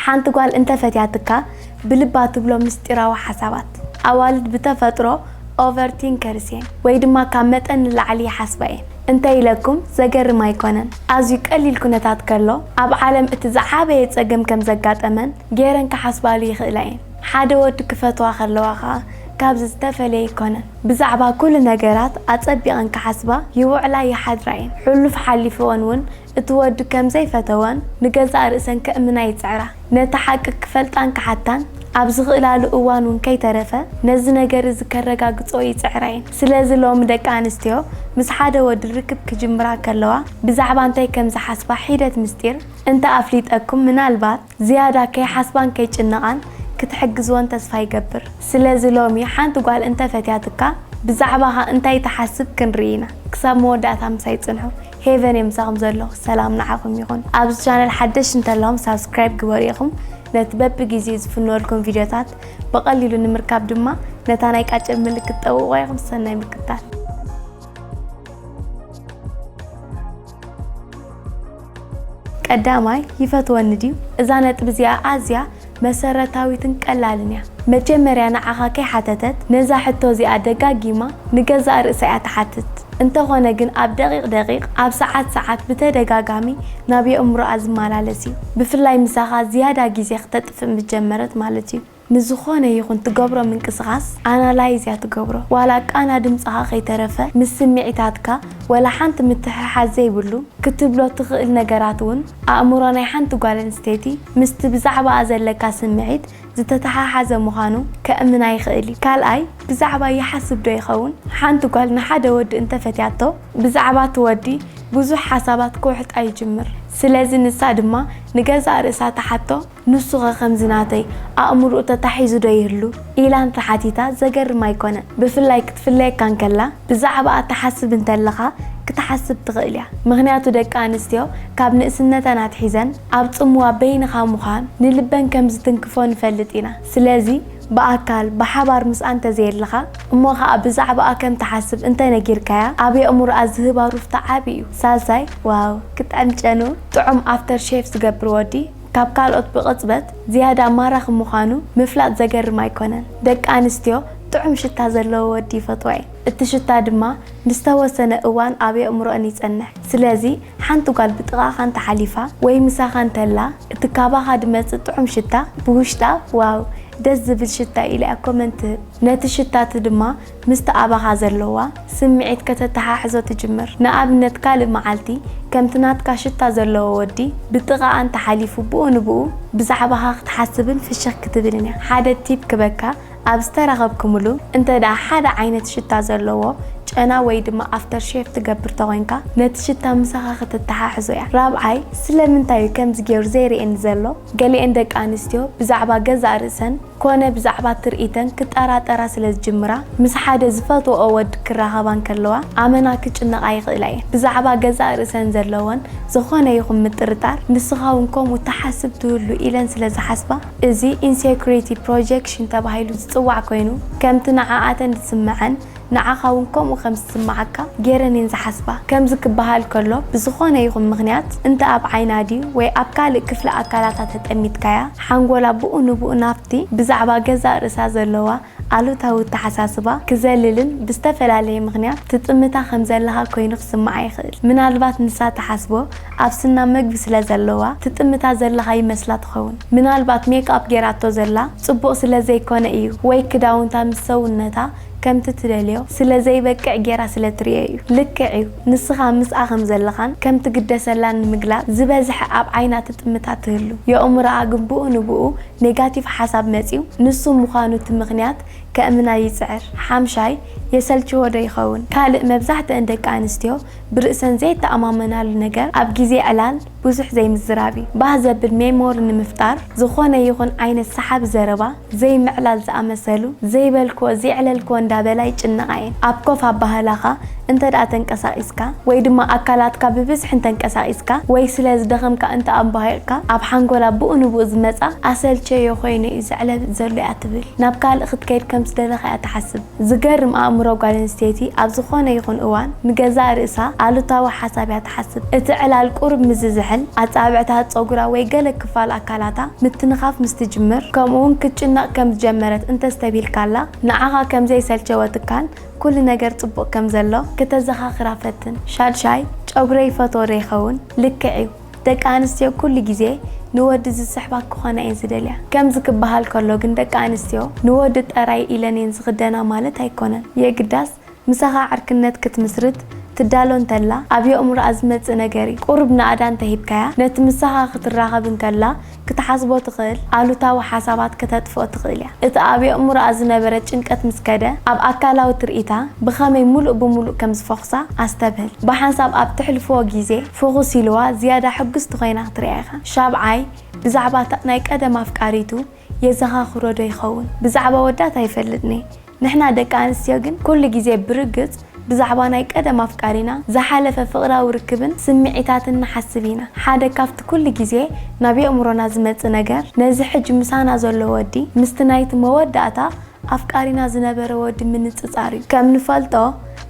ሓንቲ ጓል እንተፈትያትካ ብልባ ትብሎ ምስጢራዊ ሓሳባት። ኣዋልድ ብተፈጥሮ ኦቨርቲንከርስ እየን ወይ ድማ ካብ መጠን ንላዕሊ ይሓስባ እየን። እንተ ኢለኩም ዘገርም ኣይኮነን። ኣዝዩ ቀሊል ኩነታት ከሎ ኣብ ዓለም እቲ ዝዓበየ ጸገም ከም ዘጋጠመን ገይረን ክሓስባሉ ይኽእላ እየን። ሓደ ወዲ ክፈትዋ ከለዋ ኸኣ ካብዚ ዝተፈለየ ኣይኮነን። ብዛዕባ ኩሉ ነገራት ኣጸቢቐን ክሓስባ ይውዕላ ይሓድራ እየን። ሕሉፍ ሓሊፍወን እውን እቲ ወዲ ከም ዘይፈተወን ንገዛእ ርእሰን ከእምና ይጽዕራ። ነቲ ሓቂ ክፈልጣን ክሓታን ኣብ ዝኽእላሉ እዋን እውን ከይተረፈ ነዚ ነገር እዚ ከረጋግጾ ይጽዕራ እየን። ስለዚ ሎሚ ደቂ ኣንስትዮ ምስ ሓደ ወዲ ርክብ ክጅምራ ከለዋ ብዛዕባ እንታይ ከም ዝሓስባ ሒደት ምስጢር እንተ ኣፍሊጠኩም ምናልባት ዝያዳ ከይሓስባን ከይጭነቓን ክትሕግዝወን ተስፋ ይገብር። ስለዚ ሎሚ ሓንቲ ጓል እንተፈትያትካ ብዛዕባኻ እንታይ ትሓስብ ክንርኢ ኢና። ክሳብ መወዳእታ ምሳይ ጽንሑ። ሄቨን እየ ምሳኹም ዘለኹ። ሰላም ንዓኹም ይኹን። ኣብዚ ቻነል ሓደሽ እንተለኹም ሳብስክራይብ ግበሩ ኢኹም። ነቲ በብግዜኡ ዝፍነወልኩም ቪድዮታት ብቐሊሉ ንምርካብ ድማ ነታ ናይ ቃጭል ምልክት ጠውቑዋ ኢኹም። ሰናይ ምክትታል። ቀዳማይ፣ ይፈትወኒ ድዩ? እዛ ነጥቢ እዚኣ ኣዝያ መሰረታዊትን ቀላልን እያ። መጀመርያ ንዓኻ ከይሓተተት ነዛ ሕቶ እዚኣ ደጋጊማ ንገዛእ ርእሳ እያ ትሓትት። እንተኾነ ግን ኣብ ደቂቕ ደቂቕ፣ ኣብ ሰዓት ሰዓት ብተደጋጋሚ ናብ የእምሮኣ ዝመላለስ እዩ። ብፍላይ ምሳኻ ዝያዳ ግዜ ክተጥፍእ ምስ ጀመረት ማለት እዩ። ንዝኾነ ይኹን ትገብሮ ምንቅስቓስ ኣናላይዝ እያ ትገብሮ። ዋላ ቃና ድምፅኻ ከይተረፈ ምስ ስምዒታትካ ወላ ሓንቲ ምትሕሓዝ ዘይብሉ ክትብሎ ትኽእል ነገራት እውን ኣእምሮ ናይ ሓንቲ ጓል ኣንስተይቲ ምስቲ ብዛዕባኣ ዘለካ ስምዒት ዝተተሓሓዘ ምዃኑ ከእምና ይኽእል እዩ። ካልኣይ፣ ብዛዕባ ይሓስብ ዶ ይኸውን? ሓንቲ ጓል ንሓደ ወዲ እንተፈትያቶ ብዛዕባ እቲ ወዲ ብዙሕ ሓሳባት ክውሕጣ ይጅምር። ስለዚ ንሳ ድማ ንገዛእ ርእሳ ትሓቶ፣ ንሱኸ ከምዚ ናተይ ኣእምሮኡ ተታሒዙ ዶ ይህሉ? ኢላ እንተሓቲታ ዘገርም ኣይኮነን። ብፍላይ ክትፍለየካ እንከላ ብዛዕባኣ ትሓስብ እንተለኻ ክትሓስብ ትኽእል እያ። ምኽንያቱ ደቂ ኣንስትዮ ካብ ንእስነተን ኣትሒዘን ኣብ ጽምዋ በይንኻ ምዃን ንልበን ከም ዝትንክፎ ንፈልጥ ኢና። ስለዚ ብኣካል ብሓባር ምስኣ እንተዘየለኻ እሞ ኸኣ ብዛዕባኣ ከም ትሓስብ እንተነጊርካያ ኣብ የእምሮኣ ዝህባ ሩፍታ ዓቢ እዩ። ሳልሳይ፣ ዋው ክጥዕም ጨኑ ጥዑም ኣፍተር ሼቭ ዝገብር ወዲ ካብ ካልኦት ብቕጽበት ዝያዳ ማራኺ ምዃኑ ምፍላጥ ዘገርም ኣይኮነን። ደቂ ኣንስትዮ ጥዑም ሽታ ዘለዎ ወዲ ይፈትዋ እየን። እቲ ሽታ ድማ ንዝተወሰነ እዋን ኣብ የእምሮአን ይጸንሕ። ስለዚ ሓንቲ ጓል ብጥቓኻ እንተሓሊፋ ወይ ምሳኻ እንተላ እቲ ካባኻ ድመጽእ ጥዑም ሽታ ብውሽጣ ዋው ደስ ዝብል ሽታ ኢላ እያ ኮመንት ትህብ። ነቲ ሽታ እቲ ድማ ምስቲ ኣባኻ ዘለዋ ስምዒት ከተተሓሕዞ ትጅምር። ንኣብነት ካልእ መዓልቲ ከምቲ ናትካ ሽታ ዘለዎ ወዲ ብጥቓኣ እንተሓሊፉ ብኡ ንብኡ ብዛዕባኻ ክትሓስብን ፍሽኽ ክትብልን እያ። ሓደ ቲፕ ክበካ ኣብ ዝተራኸብኩምሉ እንተ ደኣ ሓደ ዓይነት ሽታ ዘለዎ ጨና ወይ ድማ ኣፍተር ሼቭ ትገብር ተኾይንካ ነቲ ሽታ ምሳኻ ክትተሓሕዞ እያ። ራብዓይ ስለምንታይ እዩ ከምዚ ገይሩ ዘይርእየኒ ዘሎ? ገሊኤን ደቂ ኣንስትዮ ብዛዕባ ገዛእ ርእሰን ኮነ ብዛዕባ ትርኢተን ክጠራጠራ ስለ ዝጅምራ ምስ ሓደ ዝፈትወኦ ወዲ ክራኸባ እንከለዋ ኣመና ክጭነቓ ይኽእላ እየን። ብዛዕባ ገዛእ ርእሰን ዘለወን ዝኾነ ይኹን ምጥርጣር ንስኻ እውን ከምኡ ትሓስብ ትህሉ ኢለን ስለ ዝሓስባ እዚ ኢንሴኩሪቲ ፕሮጀክሽን ተባሂሉ ዝጽዋዕ ኮይኑ ከምቲ ንዓኣተን ዝስምዐን ንዓኻ እውን ከምኡ ከም ዝስምዓካ ገይረን እየን ዝሓስባ። ከምዚ ክበሃል ከሎ ብዝኾነ ይኹን ምኽንያት እንተ ኣብ ዓይና ድዩ ወይ ኣብ ካልእ ክፍሊ ኣካላታ ተጠሚትካያ ሓንጎላ ብኡ ንብኡ ናብቲ ብዛዕባ ገዛእ ርእሳ ዘለዋ ኣሉታዊ ኣተሓሳስባ ክዘልልን ብዝተፈላለየ ምኽንያት ትጥምታ ከም ዘለኻ ኮይኑ ክስምዓ ይኽእል። ምናልባት ንሳ ትሓስቦ ኣብ ስና መግቢ ስለ ዘለዋ ትጥምታ ዘለኻ ይመስላ ትኸውን። ምናልባት ሜክኣፕ ጌራቶ ዘላ ጽቡቕ ስለ ዘይኮነ እዩ ወይ ክዳውንታ ምስ ሰውነታ ከምቲ ትደልዮ ስለ ዘይበቅዕ ጌራ ስለ ትርእዮ እዩ። ልክዕ እዩ፣ ንስኻ ምስኣ ከም ዘለኻን ከም ትግደሰላን ንምግላጽ ዝበዝሐ ኣብ ዓይና ትጥምታ ትህሉ። የእምሮኣ ግን ብኡ ንብኡ ኔጋቲቭ ሓሳብ መጺኡ ንሱ ምዃኑ እቲ ምኽንያት ከእምና ይጽዕር። ሓምሻይ፣ የሰልችዎ ዶ ይኸውን? ካልእ መብዛሕትአን ደቂ ኣንስትዮ ብርእሰን ዘይተኣማመናሉ ነገር ኣብ ግዜ ዕላል ብዙሕ ዘይምዝራብ እዩ። ባህ ዘብል ሜሞሪ ንምፍጣር ዝኾነ ይኹን ዓይነት ሰሓቢ ዘረባ ዘይምዕላል ዝኣመሰሉ ዘይበልክዎ ዘይዕለልክዎ እንዳበላ ይጭነቓ እየን። ኣብ ኮፍ ኣባህላኻ እንተ ደኣ ተንቀሳቒስካ ወይ ድማ ኣካላትካ ብብዝሒ እንተንቀሳቒስካ ወይ ስለ ዝደኸምካ እንተ ኣምባሂቕካ ኣብ ሓንጎላ ብኡ ንብኡ ዝመጻ ኣሰልቸዮ ኮይነ እዩ ዘዕለብጥ ዘሎ እያ ትብል። ናብ ካልእ ክትከይድ ከም ምስ ደለኻ እያ ትሓስብ። ዝገርም ኣእምሮ ጓል ኣንስተይቲ ኣብ ዝኾነ ይኹን እዋን ንገዛእ ርእሳ ኣሉታዊ ሓሳብ እያ ትሓስብ። እቲ ዕላል ቁሩብ ምስ ዝዝሕል ኣጻብዕታ ጸጉራ ወይ ገለ ክፋል ኣካላታ ምትንኻፍ ምስ ትጅምር፣ ከምኡውን ክትጭነቕ ከም ዝጀመረት እንተስተብሂልካላ፣ ንዓኻ ከም ዘይሰልቸወትካን ኩሉ ነገር ጽቡቕ ከም ዘሎ ከተዘኻኽራ ፈትን። ሻድሻይ፣ ጨጉረይ ይፈትዎ ዶ ይኸውን? ልክዕ እዩ። ደቂ ኣንስትዮ ኩሉ ግዜ ንወዲ ዝስሕባ ክኾና እየን ዝደልያ። ከምዚ ክበሃል ከሎ ግን ደቂ ኣንስትዮ ንወዲ ጥራይ ኢለን እየን ዝኽደና ማለት ኣይኮነን። የግዳስ ምሳኻ ዕርክነት ክትምስርት ትዳሎ እንተላ ኣብ የእምሮኣ ዝመጽእ ነገር እዩ። ቁሩብ ናእዳ እንተሂብካያ ነቲ ምሳኻ ክትራኸብ እንከላ ክትሓስቦ ትኽእል ኣሉታዊ ሓሳባት ከተጥፍኦ ትኽእል እያ። እቲ ኣብ የእምሮኣ ዝነበረ ጭንቀት ምስ ከደ ኣብ ኣካላዊ ትርኢታ ብኸመይ ሙሉእ ብሙሉእ ከም ዝፈኹሳ ኣስተብህል። ብሓንሳብ ኣብ ተሕልፍዎ ግዜ ፍኹስ ኢልዋ ዝያዳ ሕጉስቲ ኮይና ክትርእያ ኢኻ። ሻብዓይ፣ ብዛዕባ እታ ናይ ቀደም ኣፍቃሪቱ የዘኻኽሮ ዶ ይኸውን? ብዛዕባ ወዳት ኣይፈልጥን እየ። ንሕና ደቂ ኣንስትዮ ግን ኩሉ ግዜ ብርግጽ ብዛዕባ ናይ ቀደም ኣፍቃሪና፣ ዝሓለፈ ፍቕራዊ ርክብን ስምዒታትን ንሓስብ ኢና። ሓደ ካብቲ ኩሉ ግዜ ናብ የእምሮና ዝመጽእ ነገር ነዚ ሕጂ ምሳና ዘሎ ወዲ ምስቲ ናይቲ መወዳእታ ኣፍቃሪና ዝነበረ ወዲ ምንጽጻር እዩ። ከም ንፈልጦ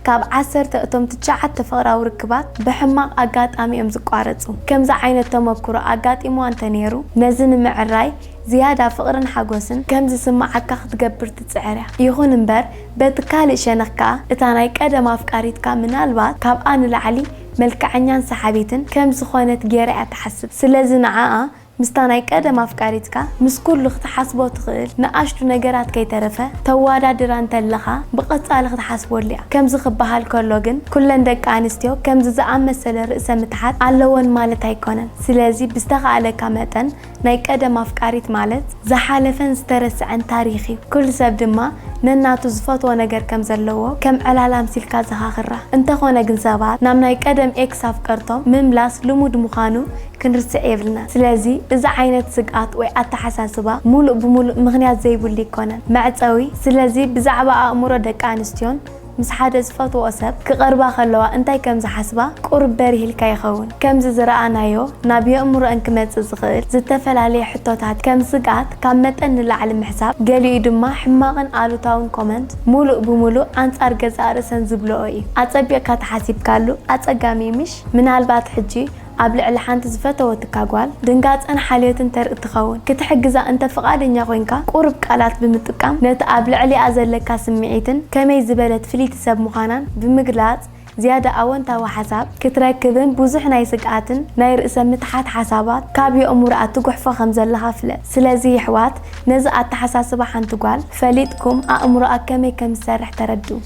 ካብ ዓሰርተ እቶም ትሽዓተ ፍቕራዊ ርክባት ብሕማቕ ኣጋጣሚ እዮም ዝቋረጹ። ከምዚ ዓይነት ተመኩሮ ኣጋጢምዋ እንተነይሩ ነዚ ንምዕራይ ዝያዳ ፍቕርን ሓጎስን ከም ዝስምዓካ ክትገብር ትጽዕር እያ። ይኹን እምበር በቲ ካልእ ሸነኽ ከኣ እታ ናይ ቀደም ኣፍቃሪትካ ምናልባት ካብኣ ንላዕሊ መልክዐኛን ሰሓቢትን ከም ዝኾነት ገይራ እያ ትሓስብ። ስለዚ ንዓኣ ምስታ ናይ ቀደም ኣፍቃሪትካ ምስ ኩሉ ክትሓስቦ ትኽእል ንኣሽቱ ነገራት ከይተረፈ ተዋዳድራ እንተለኻ ብቐጻሊ ክትሓስበሉ እያ። ከምዚ ክበሃል ከሎ ግን ኩለን ደቂ ኣንስትዮ ከምዚ ዝኣመሰለ ርእሰ ምትሓት ኣለወን ማለት ኣይኮነን። ስለዚ ብዝተኻእለካ መጠን ናይ ቀደም ኣፍቃሪት ማለት ዝሓለፈን ዝተረስዐን ታሪኽ እዩ። ኩሉ ሰብ ድማ ነናቱ ዝፈትዎ ነገር ከም ዘለዎ ከም ዕላል ኣምሲልካ ዘኻኽራ። እንተኾነ ግን ሰባት ናብ ናይ ቀደም ኤክስ ኣፍቀርቶም ምምላስ ልሙድ ምዃኑ ክንርስዕ የብልና። ስለዚ እዚ ዓይነት ስግኣት ወይ ኣተሓሳስባ ሙሉእ ብሙሉእ ምኽንያት ዘይብሉ ኣይኮነን። መዕጸዊ። ስለዚ ብዛዕባ ኣእምሮ ደቂ ኣንስትዮን ምስ ሓደ ዝፈትወኦ ሰብ ክቐርባ ከለዋ እንታይ ከም ዝሓስባ ቁሩብ በሪህ ኢልካ ይኸውን። ከምዚ ዝረኣናዮ ናብ የእምሮአን ክመጽእ ዝኽእል ዝተፈላለየ ሕቶታት ከም ስግኣት ካብ መጠን ንላዕሊ ምሕሳብ፣ ገሊኡ ድማ ሕማቕን ኣሉታውን ኮመንት ሙሉእ ብሙሉእ ኣንጻር ገዛእ ርእሰን ዝብልኦ እዩ። ኣጸቢቕካ ተሓሲብካሉ ኣጸጋሚ እዩ ምሽ? ምናልባት ሕጂ ኣብ ልዕሊ ሓንቲ ዝፈተወትካ ጓል ድንጋጸን ሓልዮትን ተርኢ ትኸውን። ክትሕግዛ እንተ ፍቓደኛ ኮይንካ፣ ቁሩብ ቃላት ብምጥቃም ነቲ ኣብ ልዕሊኣ ዘለካ ስምዒትን ከመይ ዝበለት ፍልይቲ ሰብ ምዃናን ብምግላጽ ዝያዳ ኣወንታዊ ሓሳብ ክትረክብን ብዙሕ ናይ ስግኣትን ናይ ርእሰ ምትሓት ሓሳባት ካብ የእምሮኣ ትጉሕፎ ከም ዘለኻ ፍለጥ። ስለዚ የሕዋት ነዚ ኣተሓሳስባ ሓንቲ ጓል ፈሊጥኩም ኣእምሮኣ ከመይ ከም ዝሰርሕ ተረድኡ።